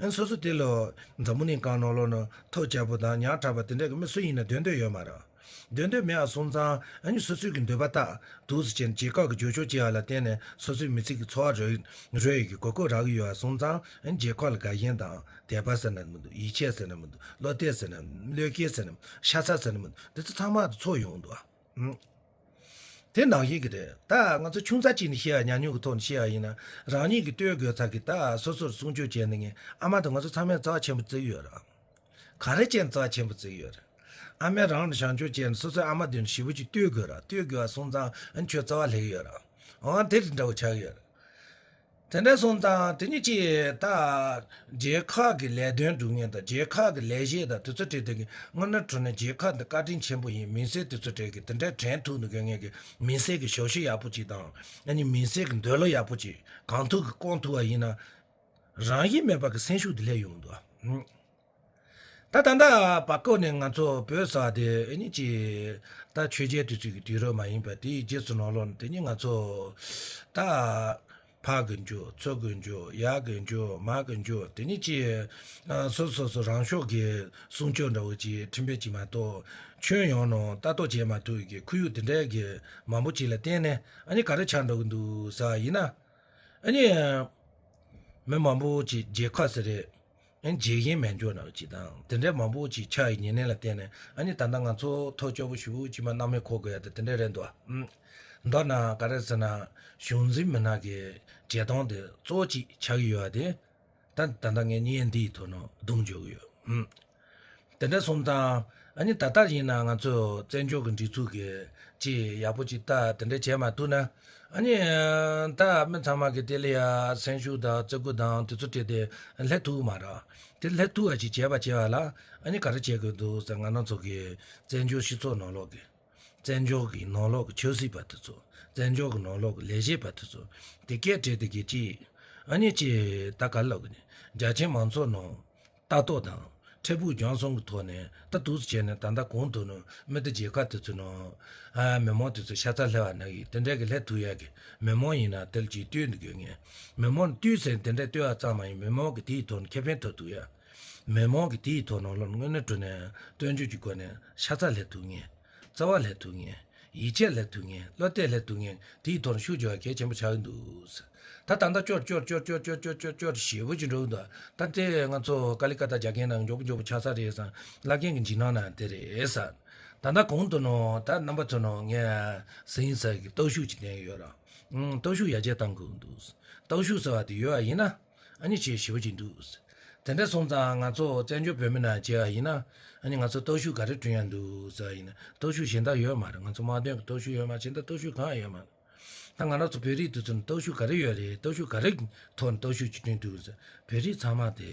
ཨ་ནི་སོ་སོ་དེ་ལོ་འཛམ་བུ་གླིང་སྒང་ནང་ལོགས་ནང་ཐོབ་བྱ་བོ་དང་ཉག་ཕྲ་བ་དེ་འདྲ་གི་མི་སུ་ཡིན་ན་སྡོད་འདོད་ཡོད་མ་ར། སྡོད་འདོད་མེད་པ་སོང་ཙང་ཨ་ནི་སོ་སོའི་གི་འདོད་པ་ལྟར་འདུག་སེ་བྱས་ནས་རྒྱལ་ཁབ་ཀྱི་རྒྱབ་སྐྱོར་བྱེད་ཡ་ལ་བརྟེན་ནས་སོ་སོའི་མི་ཚེ་གི་འཚོ་བ་རོལ་རོལ་ཡི་གི་གོ་སྐབས་རག་གི་ཡོད་པ་སོང་ཙང་ཨ་ནི་རྒྱལ་ཁབ་ལ་དགའ་ཞེན་དང་དད་པ་ཟེར་ན་མི་འདུག་ཡིད་ཆེས་ཟེར་ན་མི་འདུག་བློ་གཏད་ཟེར་ན་བློས་འཁེལ་ཟེར་ན་ཤ་ཚ་ཟེར་ན་མི་འདུག་དེ་ཚོ་ཚང་མ་དུ་ཚོར་ཡོང་འདུག་ཨ། དེ་ནང་བཞིན་གྱི་རེད། ད་ང་ཚོ་ཆུང་ཙག་ཅིག་ནས་བཤད་ཡ། ཉམས་མྱོང་གི་ཐོག་ནས་བཤད་ཡ་ཡིན་ན། རང་ཉིད་ཀྱི་ལྟོས་དགོས་ཚར་གི་ད་སོ་སོར་སྲུང་སྐྱོབ་བྱས་ནས་ངས་ཨ་མ་དང་ང་ཚོ་ཚང་མས་རྩ་བ་ཆེན་པོ་བརྩི་གི་ཡོད་ར། ག་རེ་བྱས་ནས་རྩ་བ་ཆེན་པོ་བརྩི་གི་ཡོད་ར། ཨ་མས་རང་ལ་བྱམས་སྐྱོང་བྱས་ནས་སོ་སོའི་ཨ་མ་དེ་ནས་ཞེ་པོ་ཅིག་ལྟོས་དགོས་ར། ལྟོས་དགོས་པ་སོང་ཙང་ཨ་ནི་ཁྱོད་རྩ་བ་སླེབས་གི་ཡོད་ར། འོ་དེ་རིགས་འདྲ་བོ་ཆགས་ཀྱི་ཡོད་ར། དེ་འདྲ་སོང་ཙང་དེ་ཉིད་ཀྱིས་ད་རྒྱལ་ཁབ་ཀྱི་ལས་དོན་སྒྲུབ་མཁན་དང་རྒྱལ་ཁབ་ཀྱི་ལས་བྱེད་དང་དེ་ཚོ་གྲས་དེ་གི་དངོས་གནས་དྲང་གནས་རྒྱལ་ཁབ་འདི་བཀའ་དྲིན་ཆེན་པོ་ཡིན། མིང་སྲིང་དེ་ཚོ་གྲས་ཀྱི་དེ་འདྲའི་དྲན་ཐུབ་འདུག་མཁན་གྱི་མིང་སྲིང་གི་ཞབས་ཞུ་ཡག་པོ་ཅིག་དང་ཨ་ནི་མིང་སྲིང་གི་འདོད་བློ་ཡག་པོ་ཅིག་གང་ཐུབ་ཀྱིས་སྐོང་ཐུབ་པ་ཡིན་ན་རང་བཞིན་མེད་པ་གི་སེམས་ཤུགས་དེ་སླེབས་ཡོང་འདུག་ད་ད་ལྟ་བར་སྐབས་ནས་ང་ཚོ་བོད་ཟེར་བ་དེ་ཨ་ནི་ཅིག་ད་ཆོས་རྒྱལ་དུས་ཚོད་ཀྱི་དུས་རབས་མ་ཡིན་པ་དེའི་རྗེས་སུ་ནང་ལོགས་ནས་དེ་ཉིད་ང་ཚོ་ད་ཕ་གི་འཇོ་ཚུར་གི་འཇོ་ཡར་གི་འཇོ་མར་གི་འཇོ་དེ་ཉིད་ཀྱི་སོ་སོ་སོ་རང་ཕྱོགས་ཀྱི་སྲུང་སྐྱོབ་འདྲ་བོ་ཅིག་ཁྲིམས་དཔེ་ཅིག་མ་གཏོགས་ཁྱོན་ཡོངས་ནང་ལྟ་རྟོག་བྱེད་མ་ཐུབ་ཀྱི་ཁོར་ཡུག་དེ་འདྲའི་གི་མང་པོ་ཅིག་ལ་བརྟེན་ནས་ཨ་ནི་ག་རེ་ཆགས་འགྲོ་གི་འདུག་ཟེར་བ་ཡིན་ན། ཨ་ནི་མི་མང་པོ་ཅིག་རྒྱལ་ཁབ་ཟེར་རེད། ཨ་ནི་རྒྱལ་ཞེན་མེད་འཇོག་ནང་ཅིག་དང་དེ་འདྲའི་མང་པོ་ཅིག་ཆགས་ཡི་ཉེ་གནས་ལ་བརྟེན་ནས་ཨ་ནི་ད་ལྟ་ང་ཚོ་ཐོབ་སྐྱོ་པོ་ཞེ་པོ་ཅིག་མ་སྣང་མེད་འཁོར་དགོས་ཡ་དེ་དེ་འདྲ་རེད་འདུག་ཨ། མདོར་ན་ག་རེ་ཟེར་ན་གཞུང་འཛིན་མི་སྣ་གི་བྱེད་སྟངས་དེ་གཙོ་བོ་ཅིག་ཆགས་ཀྱི་ཡོད་པ་དེ་ད་ད་ལྟ་ངས་བརྙན་འདིའི་ཐོག་ནས་བརྡུངས་འཇོག་གི་ཡོད། ཨ། དེ་འདྲ་སོང་ཙང་ ཨ་ནི་ད་ལྟ་ཡིན་ན་ང་ཚོ་བཙན་བྱོལ་གྱི་སྒྲིག་འཛུགས་ཀྱི་ཅིག་ཡག་པོ་ཅིག་ལྟ་དེ་འདྲ་བྱས་མ་ཐུབ་ན། ཨ་ནི་ད་མི་ཚང་མ་གི་དེ་ལ་ཡ་སེམས་ཤུགས་དང་བརྩི་བཀུར་དང་དེ་ཚོ་སྤྲད་དེ་སླེབས་ཐུབ་མ་རེད། དེ་སླེབས་ཐུབ་པ་ཅིག་བྱས་པ་བྱས་པ་ལ་ཨ་ནི་ག་རེ་བྱེད་དགོས་འདུག་ཟེར། ང་རང་ཚོ་གི་བཙན་བྱོལ་སྤྱི་ཚོགས་ནང་ལོགས་ཀྱི། བཙན་བྱོལ་གྱི་ནང་ལོགས་ཀྱི་ཆབ་སྲིད་པ་དེ་ཚོ། བཙན་བྱོལ་གྱི་ནང་ལོགས་ཀྱི་ལས་བྱེད་པ་དེ་ཚོ། དེ་སྐད་བྲིས་དེ་གི་ཅིག་ཨ་ནི་ཅིག་ད་ག་ལབ་གི་ནི། རྒྱ་ཆེའི་མང་ཚོགས་ནང་ལྟ་རྟོག་དང་འཕྲལ་ཕུགས་རྒྱང་སྲིང་གི་ཐོག་ནས་ད་འདུག་སེ་བྱས་ནས། ད་ལྟ་གོང་དུ་ནི་མི་དེ་རྒྱལ་ཁབ་དེ་ཚོ་ནང་ཨ་མི་མང་དེ་ཚོ་ཤ་ཚ་སླེབས་པ་ན་གི་དེ་འདྲ་གི་སླེབས་ཐུབ་ཡ་གི་མི་མང་ཡིན་ན་དེ་ལ་ཅིག་བསྟོད་འདི་དགོས་ངེས། མི་མང་བསྟོད་ཟེར་དེ་འདྲ་བསྟོད་པ་ཙམ་མ་ཡིན། མི་མང་གི་དེའི་ཐོག་ནས་ཁེ་ཕན་ཐོབ་ཐུབ་ཡ། མི་མང་གི་དེའི་ཐོག་ནང་ལོགས་དངོས་གནས་དྲང་གནས་བསྟན་བཅོས་ཀྱི་སྒོ་ནས་ཤ་ཚ་སླེབས་ཐུབ་ངེས། རྩ་བ་སླེབས་ཐུབ་ངེས། ཡིད་ཆེས་སླེབས་ཐུབ་ངེས། བློ་གཏད་སླེབས་ཐུབ་ངེས། དེའི་ཐོག་ནས་ཤུགས་རྒྱག་པ་གལ་ཆེན་པོ་ཆགས་ཀྱི་འདུག། ད་ད་ལྟ་སྐྱོར་སྐྱོར་སྐྱོར་སྐྱོར་སྐྱོར་སྐྱོར་སྐྱོར་སྐྱོར་ཞེ་པོ་ཅིག་འགྲོ་གི་འདུག། ད་དེ་ང་ཚོ་ཀ་ལི་ཀ་ཏ་རྒྱག་མཁན་ནང་མགྱོགས་པོ་མགྱོགས་པོ་ཆགས་ས་རེད་བསམ། བླ་རྒན་གྱི་འཇིགས་སྣང་ནང་དེ་རེད་བསམ། ད་ལྟ་གོང་དུ་ནང་ད་རྣམ་པ་ཚོ་ནང་ངས་ཟིན་ས་གི་སྟོབས་ཤུགས་ཅིག་བསྟན་ཡོད་ར། ཨང་། སྟོབས་ཤུགས་ཡར་རྒྱས་གཏང་དགོས་འདུག། སྟོབས་ཤུགས་ཟེར་བ་དེ་ཡོད་པ་ཡིན་ན། ཨ་ནི་ཆེས་ཞེ་པོ་ཅིག་འདུག། དེ་འདྲ་སོང་ཙང་ང་ཚོ་བཙན་བྱོལ་བོད་མི་ནང་བྱས་པ་ཡིན་ན། ཨ་ནི་ང་ཚོ་སྟོབས་ཤུགས་ག་རེ་བསྐྲུན་ཡ་འདུག་ཟེར་བ་ཡིན་ན། སྟོབས་ཤུགས་གཞན་དག་ཡོད་མ་རེད། ང་ཚོ་དམག་དོན་གྱི་སྟོབས་ཤུགས་ཡོད་མ། གཞན་དག་སྟོབས་ཤུགས་གང་ཡང་ཡོད་མ་རེད། ད་ང་རང་ཚོ་བོད་རིགས་དེ་ཚོ་ནི་སྟོབས་ཤུགས་ག་རེ་ཡོད་རེད། སྟོབས་ཤུགས་ག་རེ་ཐོག་ནས་སྟོབས་ཤུགས་ཅིག་བསྐྲུན་ཐུབ་ཟེར། བོད་རིགས་ཚང་མ་དེ་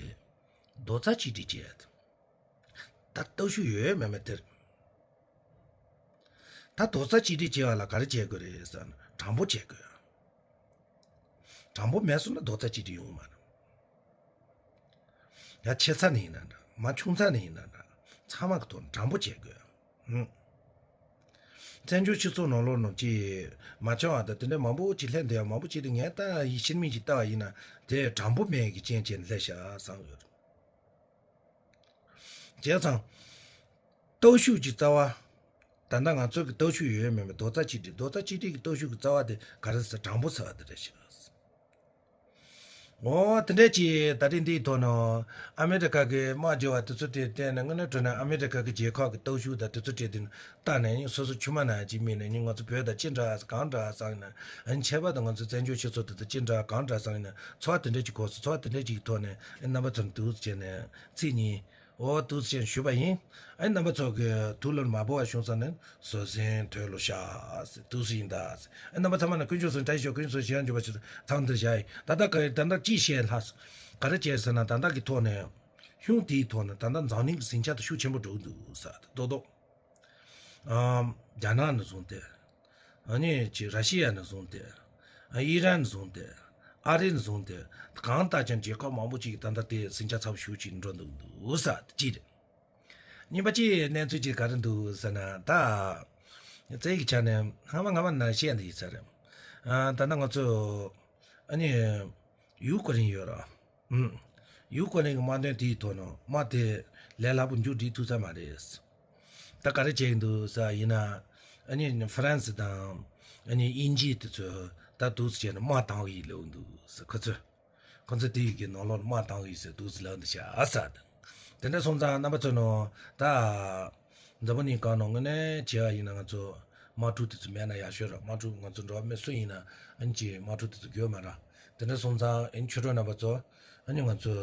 རྡོག་རྩ་གཅིག་སྒྲིལ་བྱས། ད་སྟོབས་ཤུགས་ཡོད་མེད་མེད་དེར། ད་རྡོག་རྩ་གཅིག་སྒྲིལ་བྱེད་པ་ལ་ག་རེ་བྱེད་དགོས་རེད་ཟེར་ན། དྲང་པོ་བྱེད་དགོས། དྲང་པོ་མེད་སོང་ན་རྡོག་རྩ་གཅིག་སྒྲིལ་ཡོང་གི་མ་རེད། ཡ་ཆེ་ཚ་ནས་ཡིན་ན་འདྲ། མ་ཆུང་ཚ་ནས་ཡིན་ན་འདྲ། ཚང་མ་གི་ཐོག་ནས་དྲང་པོ་བྱེད་དགོས། ཧུམ། བཙན་བྱོལ་སྤྱི་ཚོགས་ནང་ལོགས་ནང་ཅིག་མ་འཆམ་པ་དང་དེ་འདྲ་མང་པོ་ཅིག་སླེབས་འདུག་ཡ། མང་པོ་ཅིག་དེ་ངས་ལྟ་ཡི་ཕྱིར་མིག་ཅིག་ལྟ་བ་ཡིན་ན་དེ་དྲང་པོ་མེད་ཀྱི་རྐྱེན་བྱས་ནས་སླེབས་ཤག་བསམ་ཡོད། བྱས་ཙང་། སྟོབས་ཤུགས་ཀྱི་རྩ་བ། ད་ལྟ་ང་ཚོ་གི་སྟོབས་ཤུགས་ཡོད་མེད་མེད་རྡོག་རྩ་གཅིག་སྒྲིལ། རྡོག་རྩ་གཅིག་སྒྲིལ་གྱི་སྟོབས་ཤུགས་ཀྱི་རྩ་བ་དེ་ག་རེ་ཟེར། དྲང་པོ་ཟེར་བ་དེ་རེད་ཤག། འོ་དེ་འདྲས་ཀྱི་ད་རིང་འདིའི་ཐོག་ནས་ཨ་མེ་རི་ཀ་གི་དམག་རྒྱག་པ་དེ་ཚོ་དེ་བལྟས་ནས། དངོས་གནས་དྲང་གནས་ཨ་མེ་རི་ཀ་གི་རྒྱལ་ཁབ་ཀྱི་སྟོབས་ཤུགས་དང་དེ་ཚོ་བལྟས་དུས་ལྟ་ནས་ཡིན། སོ་སོ་ཆུང་མ་ནང་ཅིག་དམིགས་ནས་ཡིན། ང་ཚོ་བོད་དང་ཅི་འདྲ་གང་འདྲ་བསམ་ཡིན་ན། ཨ་ནི་ཁྱད་པར་དུ་ང་ཚོ་བཙན་བྱོལ་སྤྱི་ཚོགས་དེ་དང་ཅི་འདྲ་གང་འདྲ་བསམ་ཡིན་ན། ཚོར་བ་དེ་འདྲས་ཀྱི་སྐབས་སུ་ཚོར་བ་དེ་འདྲས་ཀྱི་ཐོག་ནས་ཨ་ནི་རྣམ་པ་ཚོར་འདུག་ཟེར་ནས་ཚིག་གཉིས། འོ་འདུག་ཟེར་ཞུས་པ་ཡིན། ཨ་ནི་རྣམ་པ་ཚོ་གི་ཐུགས་ལ་མ་བབས་པ་བྱུང་ཙང་ནི་བཟོད་བསྲན་དོན་ལ་བཞག་ཟེར། འདུག་ཟེར་ཡིན་ད་ཟེར། ཨ་ནི་རྣམ་པ་ཚང་མ་ནི་དཀོན་མཆོག་གསུམ་བཀྲ་ཤིས་ཤོག། དཀོན་མཆོག་གསུམ་ཞལ་འཇུག་པ་ཞིག་ཚང་དུ་བཞག་ཡིན། ད་ལྟ་ག་ད་ལྟ་ཅི་བཤད་ལྷག་ག་རེ་བྱས་ཟེར་ན། ད་ལྟ་གི་ཐོག་ནས་གཞུང་དེའི་ཐོག་ནས་ད་ལྟ་འཛམ་གླིང་གི་ཟིང་ཆ་དེ་ཤུགས་ཆེན་པོ་འགྲོ་གི་འདུག་ཟེར། རྡོག་རྡོག། ཨམ། རྒྱ་ནག་ནས་བཟུང་སྟེ། ཨ་ནི་ཅིག་ར་ཤི་ཡ་ནས་བཟུང་སྟེ། ཨ། ཨི་རན་ནས་བཟུང་སྟེ། ཨ་རི་ནས་བཟུང་སྟེ། གང་ལྟར་ཀྱང་རྒྱལ་ཁབ་མང་པོ་ཅིག་ད་ལྟ་དེ་ཟིང་ཆ་ཚབས་ཤུགས་ཅིག་འགྲོ་འདུག་འདུག་ས་དེ་གཅིག་རེད། གཉིས་པ་ཅིག་གནས་ཚུལ་ཅིག་ག་རེ་འདུག་ཟེར་ན། ད་རྩ་བའི་ཆ་ནས་སྔ་མ་སྔ་མ་ནས་བཤད་འདི་ཡིན་ས་རེད། ཨ། ད་ལྟ་ང་ཚོ་ཨ་ནི་ཡུ་ཀེ་རེན་ཡོད་ར། ཨུམ། ཡུ་ཀེ་རེན་གྱི་དམག་དོན་དེའི་ཐོག་ནས་དམག་དེ་ལས་སླ་པོ་མཇུག་སྒྲིལ་ཐུབ་ས་མ་རེད། ད་ག་རེ་བྱས་འདུག་ས་ཡིན་ན། ཨ་ནི་ཧྥ་རན་སི་དང་ཨ་ནི་དབྱིན་ཇི་དེ་ཚོས་ད་འདུག་སེ་བྱས་ནས་དམག་བཏང་གི་ཡོད་འདུག་ས། ཁོ་ཚོས། ཁོ་ཚོས་དེ་ཡི་གི་ནང་ལོགས་ལ་དམག་བཏང་གི་ཡོད་ཟེར་འདུག་སེ་ལབ་འདུག་ཤག་ས། དེ་འདྲ་སོང་ཙང་རྣམ་པ་ཚོ་ནང་ད། འཛམ་བུ་གླིང་སྒང་ནང་དངོས་གནས་བྱས་པ་ཡིན་ན་ང་ཚོ་དམག་འཁྲུག་དེ་ཚོ་མེད་ན་ཡག་ཤོས་རེད། དམག་འཁྲུག་ང་ཚོ་འགྲོ་བ་མི་སུ་ཡིན་ན་ཨ་ནི་ཅིག་དམག་འཁྲུག་དེ་ཚོ་དགོས་མ་རེད། དེ་འདྲ་སོང་ཙང་ཨ་ནི་ཆོས་གྲོགས་རྣམ་པ་ཚོ་ཨ་ནི་ང་ཚོ་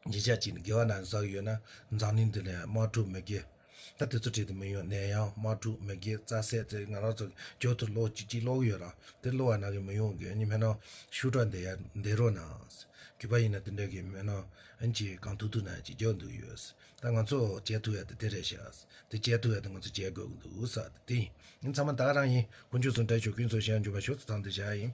ཉེ་ཆར་ཅིག་ནས་དགེ་བ་ན་བསགས་ཡོད་ན་འཛམ་གླིང་འདི་ནས་དམག་འཁྲུག་མི་དགོས། ད་དེ་ཚོ་བྲིས་ཏེ་མི་ཡོང་། ནད་ཡམས་དམག་འཁྲུག་མི་དགོས། རྩ་སྲེག་དེ་ང་རང་ཚོ་རྒྱུ་དུ་ལོག་ཅིག་ཅིག་ལོག་ཡོད་ར། དེ་ལོག་པ་ན་གི་མི་ཡོང་གི། ཨ་ནི་མེད་ན་ཤུགས་དྲག་འདི་ཡར་འདེད་རོགས་གནང་། གུས་པ་ཡིན་ན་དེ་འདྲ་གི་མེད་ན་ཨ་ནི་ཅིག་གང་ཐུབ་ཐུབ་ན་ཅིག་རྒྱག་འདོད་ཡོད། ད་ང་ཚོ་བྱེད་ཐུབ་ཡ་དེ་དེ་རེད་ཤག། དེ་བྱེད་ཐུབ་ཡ་དེ་ང་ཚོ་བྱེད་དགོས་ཀྱི་འདུག་ས་དེ་ཡིན། ཨ་ནི་ཚང་མ་ད་ག་རང་ཡིན། དཀོན་མཆོག་གསུམ་བཀྲ་ཤིས་ཤོག། དཀོན་མཆོག་གསུམ་ཞལ་འཇུག་པ་ཤོག་ཟེར་ཚང་དེ་བཞག་ཡིན།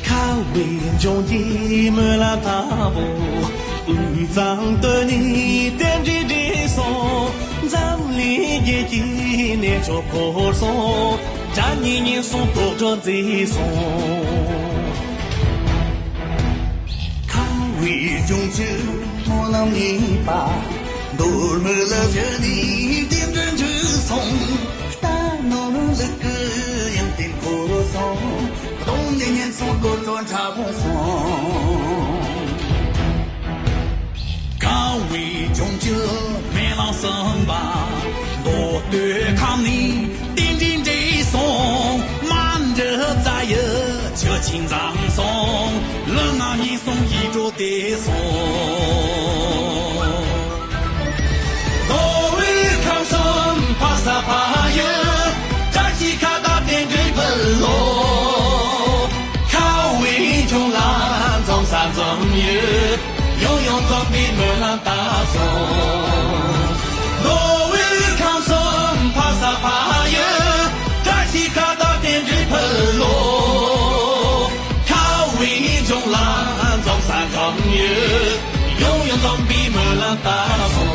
ཁ་བའི་ལྗོངས་ཀྱི་སྨོན་ལམ་དང་པོ། དབུས་གཙང་སྟོད་ནས་རྟེན་འབྲེལ་འགྲིག་སོང་། འཛམ་གླིང་རྒྱལ་གྱི་གནས་མཆོག་བོར་སོང་། དགྲ་གཉེན་ཉེན་སོང་དོག་སྒྲོན་མཛེས་སོང་། ཁ་བའི་ལྗོངས་ཀྱི་སྨོན་ལམ་གཉིས་པ། མདོ་སྨད་ལ་བཞུགས་ནས་རྟེན་འབྲེལ་འགྲིག་སོང་། རྟ་ནོར་ལུག་གི་ཡོན་ཏན་བོར་སོང་། གདོང་ནས་ཉེན་སོང་དོག་སྒྲོན་ཕྲ་བོ་སོང་། ཁ་བའི་ལྗོངས་ཀྱི་སྨོན་ལམ་གསུམ་པ། མདོ་སྟོད་ཁམས་ནས་རྟེན་འབྲེལ་འགྲིག་སོང་། མ་འདྲི་རྩ་ཡི་ཆུ་ཆེན་འཛོམས་སོང་། ལུས་ངག་ཉེན་སོང་ཡིད་འགྲོ་བདེ་སོང་། མདོ་དབུས་ཁམས་གསུམ་ཕ་ས་ཕ་ཡུལ། བཀྲ་ཤིས་ཁ་བརྡ་རྟེན་འབྲེལ་ཕུལ་ལོ། ཁ་བའི་ལྗོངས་ལ་འཛོམས་ས་འཛོམས་ཡུལ། ཡང་ཡང་འཛོམས་པའི་སྨོན་ལམ་བཏབ་སོང་། མདོ་དབུས་ཁམས་གསུམ་ཕ་ས་ཕ་ཡུལ། བཀྲ་ཤིས་ཁ་བརྡ་རྟེན་འབྲེལ་ཕུལ་ལོ། ཁ་བའི་ལྗོངས་ལ་འཛོམས་ས་འཛོམས་ཡུལ། ཡང་ཡང་འཛོམས་པའི་སྨོན་ལམ་བཏབ་སོང་།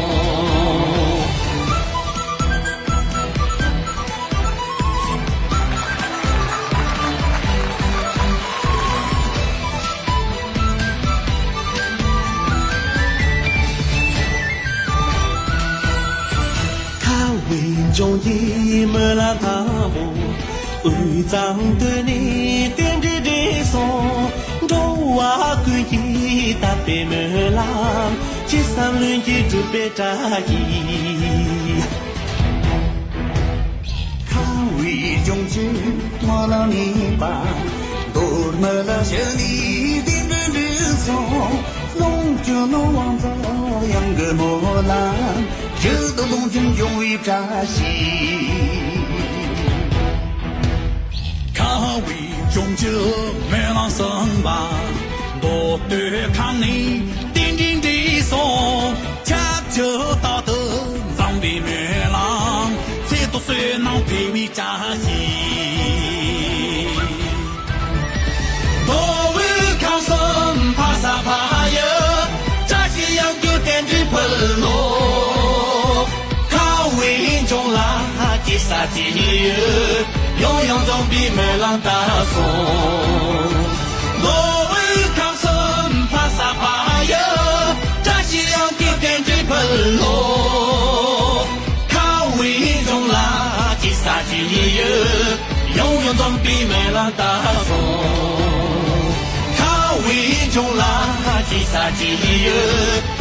ཁ་བའི་ལྗོངས་ཀྱི་སྨོན་ལམ་དང་པོ། དབུས་གཙང་སྟོད་ནས་རྟེན་འབྲེལ་འགྲིག་སོང་། འགྲོ་བ་ཀུན་གྱི་དད་པའི་སྨོན་ལམ། ཅི་བསམ་ལྷུན་གྱིས་འགྲུབ་པའི་བཀྲ་ཤིས། ཁ་བའི་ལྗོངས་ཀྱི་སྨོན་ལམ་གཉིས་པ། མདོ་སྨད་ལ་བཞུགས་ནས་རྟེན་འབྲེལ་འགྲིག་སོང་། ལོངས་སྤྱོད་ནོར་དབང་ཚོགས་གཡང་གི་སྨོན་ལམ། ཡུལ་དུ་ལོངས་སྤྱོད་འབྱུང་བའི་བཀྲ་ཤིས། ཁ་བའི་ལྗོངས་ཀྱི་སྨོན་ལམ་གསུམ་པ། མདོ་སྟོད་ཁམས་ནས་རྟེན་འབྲེལ་འགྲིག་སོང་། ཁྱབ་འཇུག་རྟག་ཏུ་འཛོམས་པའི་སྨོན་ལམ། ཚེ་ཐོག་བསོད་ནམས་འཕེལ་བའི་བཀྲ་ཤིས། མདོ་དབུས་ཁམས་གསུམ་ཕ་ས་ཕ་ཡུལ། བཀྲ་ཤིས་གཡང་རྒྱུ་རྟེན་འབྲེལ་ཕུལ་ལོ། ཁ་བའི་ལྗོངས་ལ་སྐྱིད་ས་སྐྱིད་ཡུལ། ཡང་ཡང་འཛོམས་པའི་སྨོན་ལམ་བཏབ་སོང་། མདོ་དབུས་ཁམས་གསུམ་ཕ་ས་ཕ་ཡུལ། བཀྲ་ཤིས་གཡང་རྒྱུ་རྟེན་འབྲེལ་ཕུལ་ལོ། ཁ་བའི་ལྗོངས་ལ་སྐྱིད་ས་སྐྱིད་ཡུལ། ཡང་ཡང་འཛོམས་པའི་སྨོན་ལམ་བཏབ་སོང་། ཁ་བའི་ལྗོངས་ལ་སྐྱིད་ས་སྐྱིད་ཡུལ།